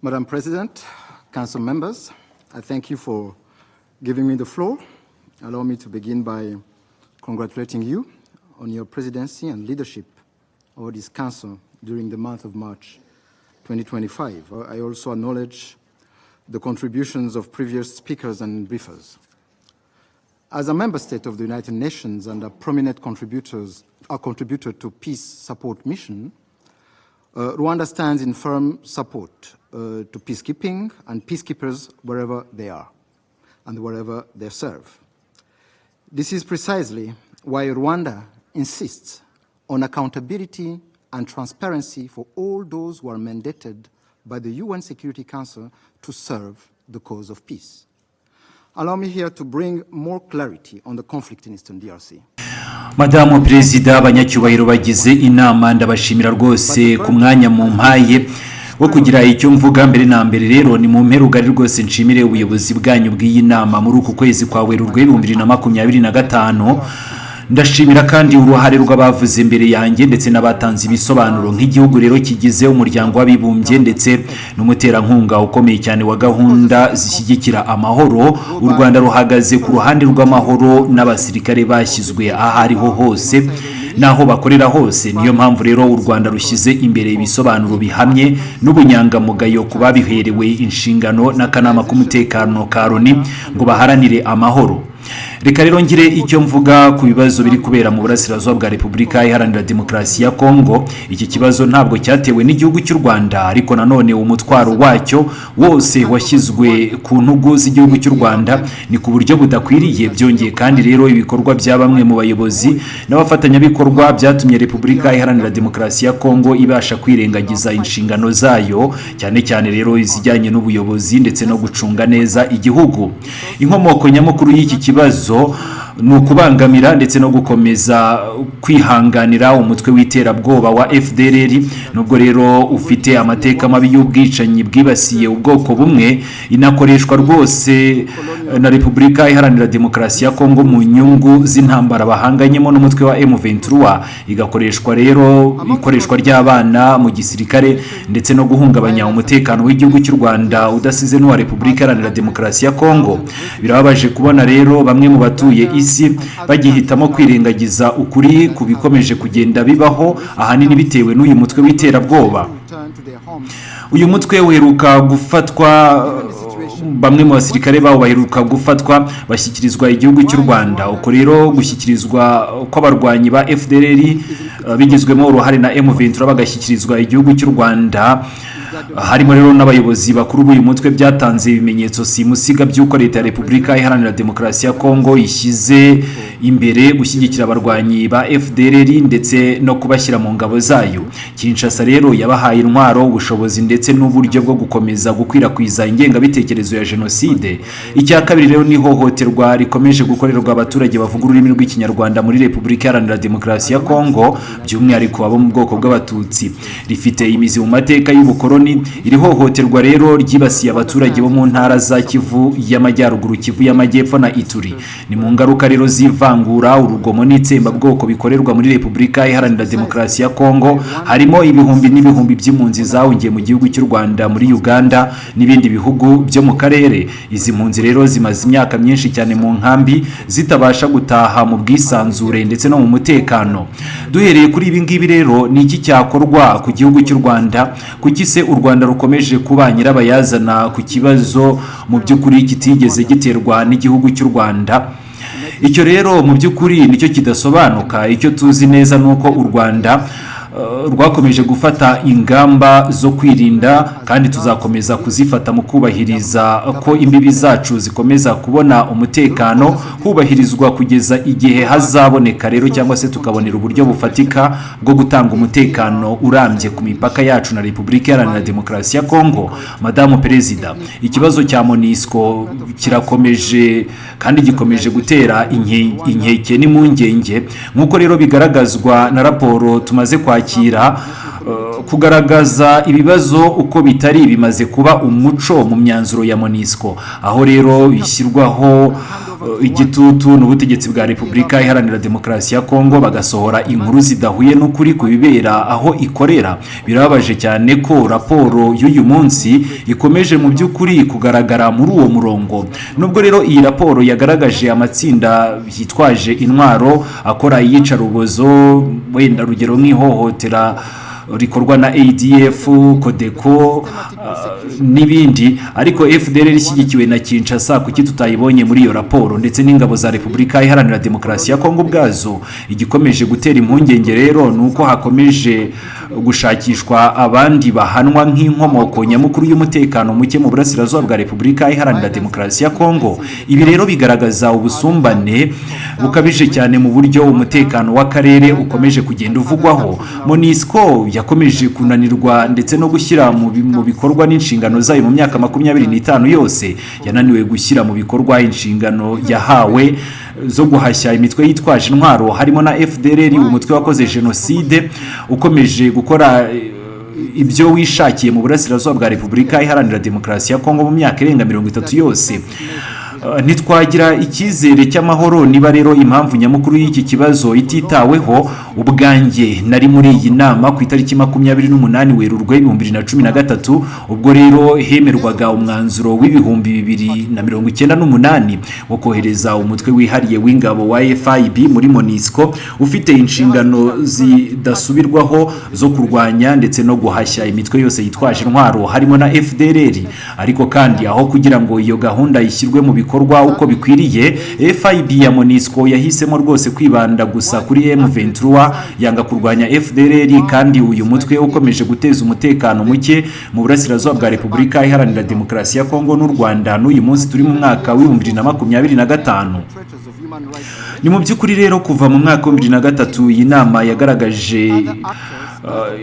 Madam President, Council members, I thank you for giving me the floor. Allow me to begin by congratulating you on your presidency and leadership over this Council during the month of March 2025. I also acknowledge the contributions of previous speakers and briefers. As a member state of the United Nations and a prominent contributor to peace support mission, Rwanda stands in firm support to peacekeeping and peacekeepers wherever they are and wherever they serve. This is precisely why Rwanda insists on accountability and transparency for all those who are mandated by the UN Security Council to serve the cause of peace. Allow me here to bring more clarity on the conflict in Eastern DRC. Madamu Perezida, abanyacyubahiro bagize inama, ndabashimira rwose ku mwanya mumpaye wo kugira icyo mvuga. Mbere na mbere rero, ni mu mperugari rwose nshimire ubuyobozi bwanyu bw'iyi nama muri uku kwezi kwa Werurwe 2025. Ndashimira kandi uruhare rw'abavuze imbere yanjye ndetse n'abatanze ibisobanuro. Nk'igihugu rero kigize Umuryango w'Abibumbye ndetse n'umuterankunga ukomeye cyane wa gahunda zishyigikira amahoro, u Rwanda ruhagaze ku ruhande rw'amahoro n'abasirikare bashyizwe aho ariho hose n'aho bakorera hose. Niyo mpamvu rero u Rwanda rushyize imbere ibisobanuro bihamye n'ubunyangamugayo ku babiherewe inshingano n'akanama k'umutekano ka Loni ngo baharanire amahoro. Reka rero ngire icyo mvuga ku bibazo biri kubera mu burasirazuba bwa Repubulika Iharanira Demokarasi ya Kongo. Iki kibazo ntabwo cyatewe n'igihugu cy'u Rwanda, ariko nanone umutwaro wacyo wose washyizwe ku ntugu z'igihugu cy'u Rwanda, ni ku buryo budakwiriye. Byongeye kandi rero, ibikorwa bya bamwe mu bayobozi n'abafatanyabikorwa byatumye Repubulika Iharanira Demokarasi ya Kongo ibasha kwirengagiza inshingano zayo, cyane cyane rero izijyanye n'ubuyobozi ndetse no gucunga neza igihugu. Inkomoko nyamukuru y'iki kibazo ni ukubangamira ndetse no gukomeza kwihanganira umutwe w'iterabwoba wa FDLR. Nubwo rero ufite amateka mabi y'ubwicanyi bwibasiye ubwoko bumwe, inakoreshwa rwose na Repubulika Iharanira Demokarasi ya Kongo mu nyungu z'intambara bahanganyemo n'umutwe wa M23, igakoreshwa rero ikoreshwa ry'abana mu gisirikare ndetse no guhungabanya umutekano w'igihugu cy'u Rwanda, udasize n'uwa Repubulika Iharanira Demokarasi ya Kongo. Birababaje kubona rero bamwe mu batuye isi bagihitamo kwirengagiza ukuri ku bikomeje kugenda bibaho, ahanini bitewe n'uyu mutwe w'iterabwoba. Uyu mutwe uheruka gufatwa, bamwe mu basirikare bawo baheruka gufatwa bashyikirizwa igihugu cy'u Rwanda. Uko rero gushyikirizwa kw'abarwanyi ba FDLR bigizwemo uruhare na M23 bagashyikirizwa igihugu cy'u Rwanda, harimo rero n'abayobozi bakuru b'uyu mutwe, byatanze ibimenyetso simusiga by'uko leta ya Repubulika Iharanira Demokarasi ya Kongo ishyize imbere gushyigikira abarwanyi ba FDLR ndetse no kubashyira mu ngabo zayo. Kinshasa rero yabahaye intwaro, ubushobozi ndetse n'uburyo bwo gukomeza gukwirakwiza ingengabitekerezo ya jenoside. Icya kabiri rero ni ihohoterwa rikomeje gukorerwa abaturage bavuga ururimi rw'Ikinyarwanda muri Repubulika Iharanira Demokarasi ya Kongo, by'umwihariko abo mu bwoko bw'Abatutsi. Rifite imizi mu mateka y'ubukoloni. Iri hohoterwa rero ryibasiye abaturage bo mu ntara za Kivu y'Amajyaruguru, Kivu y'Amajyepfo na Ituri. Ni mu ngaruka rero z'ivangura, urugomo n'itsembabwoko bikorerwa muri Repubulika Iharanira Demokarasi ya Kongo. Harimo ibihumbi n'ibihumbi by'impunzi zahungiye mu gihugu cy'u Rwanda, muri Uganda n'ibindi bihugu byo mu karere. Izi mpunzi rero zimaze imyaka myinshi cyane mu nkambi, zitabasha gutaha mu bwisanzure ndetse no mu mutekano. Duhereye kuri ibi ngibi rero, ni iki cyakorwa ku gihugu cy'u Rwanda? Kuki se u Rwanda rukomeje kuba nyirabayazana ku kibazo mu by'ukuri kitigeze giterwa n'igihugu cy'u Rwanda? Icyo rero mu by'ukuri nicyo kidasobanuka. Icyo tuzi neza ni uko u Rwanda rwakomeje gufata ingamba zo kwirinda, kandi tuzakomeza kuzifata mu kubahiriza ko imbibi zacu zikomeza kubona umutekano hubahirizwa, kugeza igihe hazaboneka rero cyangwa se tukabonera uburyo bufatika bwo gutanga umutekano urambye ku mipaka yacu na Repubulika Iharanira Demokarasi ya Kongo. Madamu Perezida, ikibazo cya MONUSCO kirakomeje kandi gikomeje gutera inkeke n'impungenge, nk'uko rero bigaragazwa na raporo tumaze kwakira. Kugaragaza ibibazo uko bitari bimaze kuba umuco mu myanzuro ya MONUSCO, aho rero bishyirwaho igitutu n'ubutegetsi bwa Repubulika Iharanira Demokarasi ya Kongo, bagasohora inkuru zidahuye n'ukuri ku bibera aho ikorera. Birababaje cyane ko raporo y'uyu munsi ikomeje mu by'ukuri kugaragara muri uwo murongo. Nubwo rero iyi raporo yagaragaje amatsinda yitwaje intwaro akora iyicarubozo, wenda rugero nk'ihohotera rikorwa na ADF, Codeco n'ibindi, ariko FDLR ishyigikiwe na Kinshasa kuki tutayibonye muri iyo raporo, ndetse n'ingabo za Repubulika Iharanira Demokarasi ya Kongo ubwazo? Igikomeje gutera impungenge rero ni uko hakomeje gushakishwa abandi bahanwa nk'inkomoko nyamukuru y'umutekano muke mu burasirazuba bwa Repubulika Iharanira Demokarasi ya Kongo. Ibi rero bigaragaza ubusumbane bukabije cyane mu buryo umutekano w'akarere ukomeje kugenda uvugwaho. MONUSCO yakomeje kunanirwa ndetse no gushyira mu bikorwa n'inshingano zayo. Mu myaka 25 yose yananiwe gushyira mu bikorwa inshingano yahawe zo guhashya imitwe yitwaje intwaro, harimo na FDLR, umutwe wakoze jenoside ukomeje gukora ibyo wishakiye mu burasirazuba bwa Repubulika Iharanira Demokarasi ya Kongo mu myaka irenga 30 yose. Ntitwagira icyizere cy'amahoro niba rero impamvu nyamukuru y'iki kibazo ititaweho. Ubwanjye nari muri iyi nama ku itariki 28 Werurwe 2013, ubwo rero hemerwaga umwanzuro w'2098 wo kohereza umutwe wihariye w'ingabo wa FIB muri MONUSCO, ufite inshingano zidasubirwaho zo kurwanya ndetse no guhashya imitwe yose yitwaje intwaro, harimo na FDLR. Ariko kandi aho kugira ngo iyo gahunda ishyirwe mu bikorwa uko bikwiriye, FIB ya MONUSCO yahisemo rwose kwibanda gusa kuri M23, yanga kurwanya FDLR, kandi uyu mutwe ukomeje guteza umutekano muke mu burasirazuba bwa Repubulika Iharanira Demokarasi ya Kongo n'u Rwanda n'uyu munsi turi mu mwaka w'2025. Traitors of human rights. Ni mu by'ukuri rero kuva mu mwaka wa 2003 iyi nama yagaragaje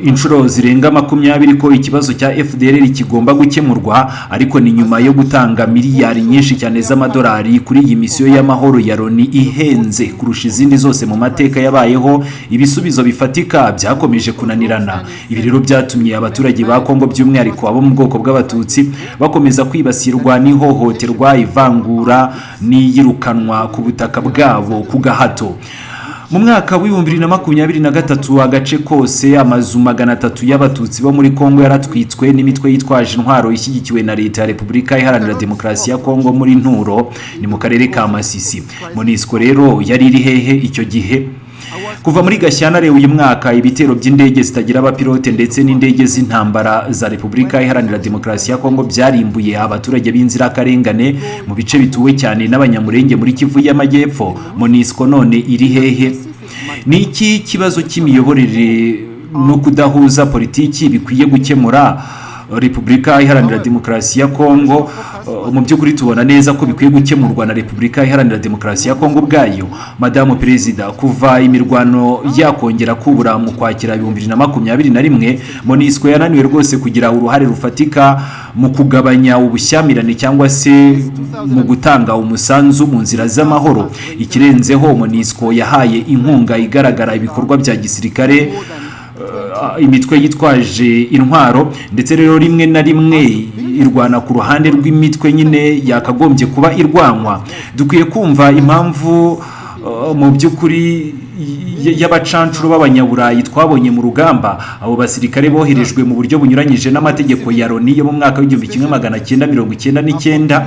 inshuro zirenga 20 ko ikibazo cya FDLR kigomba gukemurwa, ariko ni nyuma yo gutanga miliyari nyinshi cyane z'amadolari kuri iyi misiyo y'amahoro ya Loni ihenze kurusha izindi zose mu mateka yabayeho, ibisubizo bifatika byakomeje kunanirana. Ibi rero byatumye abaturage ba Kongo, by'umwihariko abo mu bwoko bw'Abatutsi, bakomeza kwibasirwa n'ihohoterwa, ivangura n'iyirukanwa ku butaka bwabo ku gahato. Mu mwaka w'2023, agace kose, amazu 300 y'Abatutsi bo muri Kongo yaratwitswe n'imitwe yitwaje intwaro ishyigikiwe na Leta ya Repubulika Iharanira Demokarasi ya Kongo muri Nturo, ni mu karere ka Masisi. MONUSCO rero yari iri hehe icyo gihe? Kuva muri Gashyantare uyu mwaka, ibitero by'indege zitagira abapilote ndetse n'indege z'intambara za Repubulika Iharanira Demokarasi ya Kongo byarimbuye abaturage b'inzirakarengane mu bice bituwe cyane n'Abanyamurenge muri Kivu y'Amajyepfo. MONUSCO none iri hehe? Ni iki kibazo cy'imiyoborere no kudahuza politiki bikwiye gukemura Repubulika Iharanira Demokarasi ya Kongo? Mu by'ukuri tubona neza ko bikwiye gukemurwa na Repubulika Iharanira Demokarasi ya Kongo ubwayo. Madamu Perezida, kuva imirwano yakongera kubura mu Kwakira 2021, MONUSCO yananiwe rwose kugira uruhare rufatika mu kugabanya ubushyamirane cyangwa se mu gutanga umusanzu mu nzira z'amahoro. Ikirenzeho, MONUSCO yahaye inkunga igaragara ibikorwa bya gisirikare imitwe yitwaje intwaro, ndetse rero rimwe na rimwe irwana ku ruhande rw'imitwe nyine yakagombye kuba irwanywa. Dukwiye kumva impamvu mu by'ukuri y'abacancuro b'Abanyaburayi twabonye mu rugamba. Abo basirikare boherejwe mu buryo bunyuranyije n'amategeko ya Loni yo mu mwaka w'1999.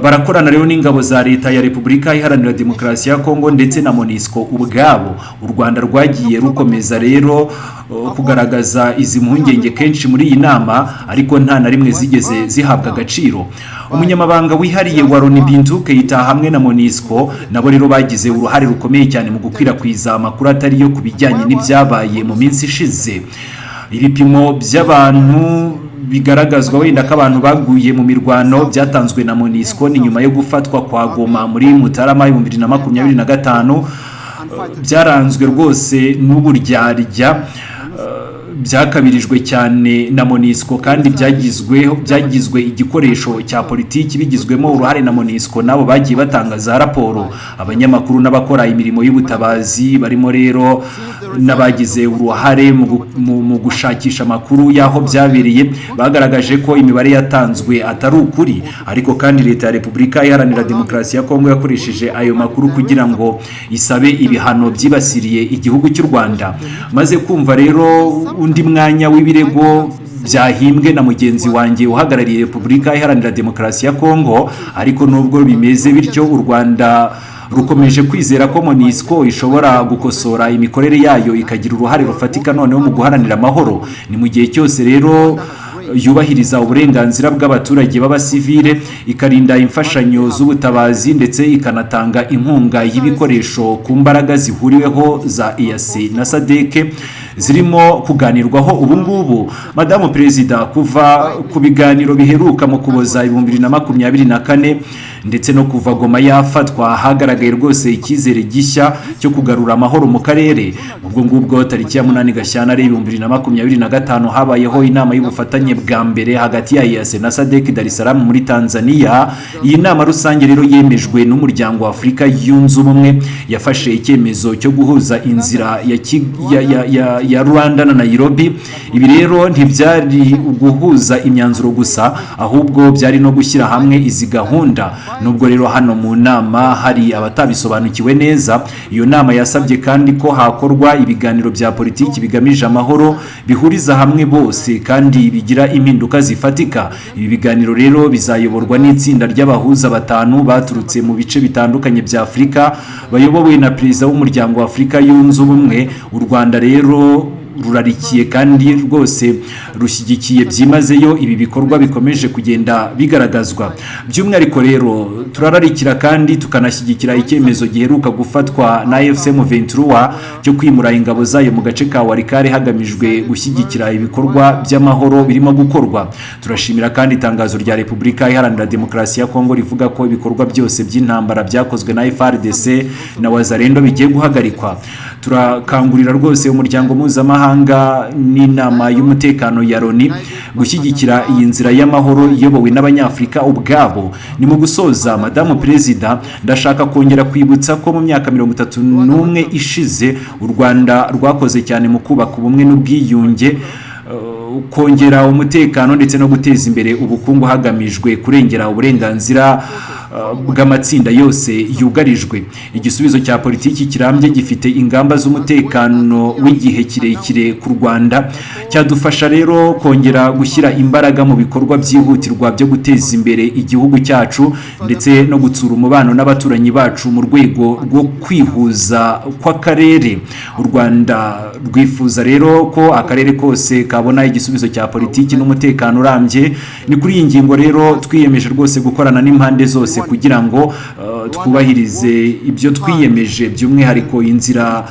Barakorana rero n'ingabo za Leta ya Repubulika Iharanira Demokarasi ya Kongo ndetse na MONUSCO ubwabo. U Rwanda rwagiye rukomeza rero kugaragaza izi mpungenge kenshi muri iyi nama, ariko nta na rimwe zigeze zihabwa agaciro. Umunyamabanga wihariye wa Loni, Bintou Keita, hamwe na MONUSCO nabo rero bagize uruhare rukomeye cyane mu gukwirakwiza amakuru atari yo ku bijyanye n'ibyabaye mu minsi ishize. Ibipimo by'abantu bigaragazwa wenda ko abantu baguye mu mirwano byatanzwe na MONUSCO ni nyuma yo gufatwa kwa Goma muri Mutarama 2025, byaranzwe rwose n'uburyarya, byakabirijwe cyane na MONUSCO kandi byagizwe igikoresho cya politiki bigizwemo uruhare na MONUSCO nabo bagiye batanga za raporo. Abanyamakuru n'abakora imirimo y'ubutabazi barimo rero N'abagize uruhare mu gushakisha amakuru y'aho byabereye bagaragaje ko imibare yatanzwe atari ukuri. Ariko kandi Leta ya Repubulika Iharanira Demokarasi ya Kongo yakoresheje ayo makuru kugira ngo isabe ibihano byibasiriye igihugu cy'u Rwanda. Maze kumva rero undi mwanya w'ibirego byahimbwe na mugenzi wanjye uhagarariye Repubulika Iharanira Demokarasi ya Kongo. Ariko nubwo bimeze bityo, u Rwanda rukomeje kwizera ko MONUSCO ishobora gukosora imikorere yayo, ikagira uruhare rufatika noneho mu guharanira amahoro. Ni mu gihe cyose rero yubahiriza uburenganzira bw'abaturage b'abasivile, ikarinda imfashanyo z'ubutabazi, ndetse ikanatanga inkunga y'ibikoresho ku mbaraga zihuriweho za EAC na SADC zirimo kuganirwaho ubu ngubu. Madamu Perezida, kuva ku biganiro biheruka mu Kuboza 2024 ndetse no kuva Goma yafatwa, hagaragaye rwose icyizere gishya cyo kugarura amahoro mu karere. Ubwo ngubwo, tariki ya 8 Gashyantare 2025, habayeho inama y'ubufatanye bwa mbere hagati ya EAC na SADC Dar es Salaam muri Tanzania. Iyi nama rusange rero yemejwe n'Umuryango wa Afurika Yunze Ubumwe yafashe icyemezo cyo guhuza inzira ya Rwanda na Nairobi. Ibi rero ntibyari uguhuza imyanzuro gusa, ahubwo byari no gushyira hamwe izi gahunda. Nubwo rero hano mu nama hari abatabisobanukiwe neza, iyo nama yasabye kandi ko hakorwa ibiganiro bya politiki bigamije amahoro, bihuriza hamwe bose kandi bigira impinduka zifatika. Ibi biganiro rero bizayoborwa n'itsinda ry'abahuza batanu baturutse mu bice bitandukanye bya Afurika, bayobowe na perezida w'Umuryango wa Afurika Yunze Ubumwe. U Rwanda rero rurarikiye kandi rwose rushyigikiye byimazeyo ibi bikorwa bikomeje kugenda bigaragazwa. By'umwihariko rero turararikira kandi tukanashyigikira icyemezo giheruka gufatwa na AFC M23 cyo kwimura ingabo zayo mu gace ka Walikale, hagamijwe gushyigikira ibikorwa by'amahoro birimo gukorwa. Turashimira kandi itangazo rya Repubulika Iharanira Demokarasi ya Kongo rivuga ko ibikorwa byose by'intambara byakozwe na FARDC na Wazalendo bigiye guhagarikwa. Turakangurira rwose umuryango mpuzamahanga n'Inama y'Umutekano ya Loni gushyigikira iyi nzira y'amahoro iyobowe n'Abanyafurika ubwabo. Ni mu gusoza, Madamu Perezida, ndashaka kongera kwibutsa ko mu myaka 31 ishize u Rwanda rwakoze cyane mu kubaka ubumwe n'ubwiyunge, kongera umutekano ndetse no guteza imbere ubukungu, hagamijwe kurengera uburenganzira bw'amatsinda yose yugarijwe. Igisubizo cya politiki kirambye gifite ingamba z'umutekano w'igihe kirekire ku Rwanda cyadufasha rero kongera gushyira imbaraga mu bikorwa byihutirwa byo guteza imbere igihugu cyacu ndetse no gutsura umubano n'abaturanyi bacu mu rwego rwo kwihuza kw'akarere. U Rwanda rwifuza rero ko akarere kose kabona igisubizo cya politiki n'umutekano urambye. Ni kuri iyi ngingo rero twiyemeje rwose gukorana n'impande zose kugira ngo twubahirize ibyo twiyemeje, by'umwihariko inzira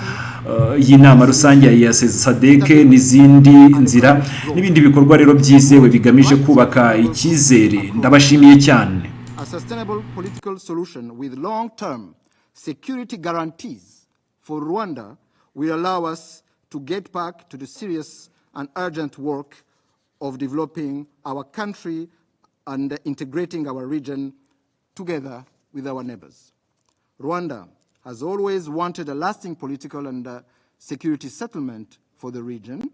y'inama rusange ya SADC n'izindi nzira n'ibindi bikorwa rero byizewe bigamije kubaka icyizere. Ndabashimiye cyane. A sustainable political solution with long-term security guarantees for Rwanda will allow us to get back to the serious and urgent work of developing our country and integrating our region together with our neighbors. Rwanda has always wanted a lasting political and security settlement for the region.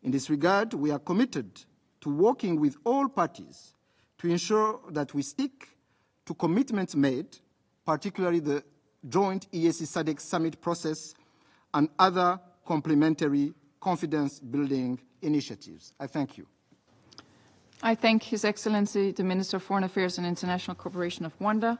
In this regard, we are committed to working with all parties to ensure that we stick to commitments made, particularly the joint EAC SADC summit process and other complementary confidence-building initiatives. I thank you. I thank His Excellency, the Minister of Foreign Affairs and International Cooperation of Rwanda.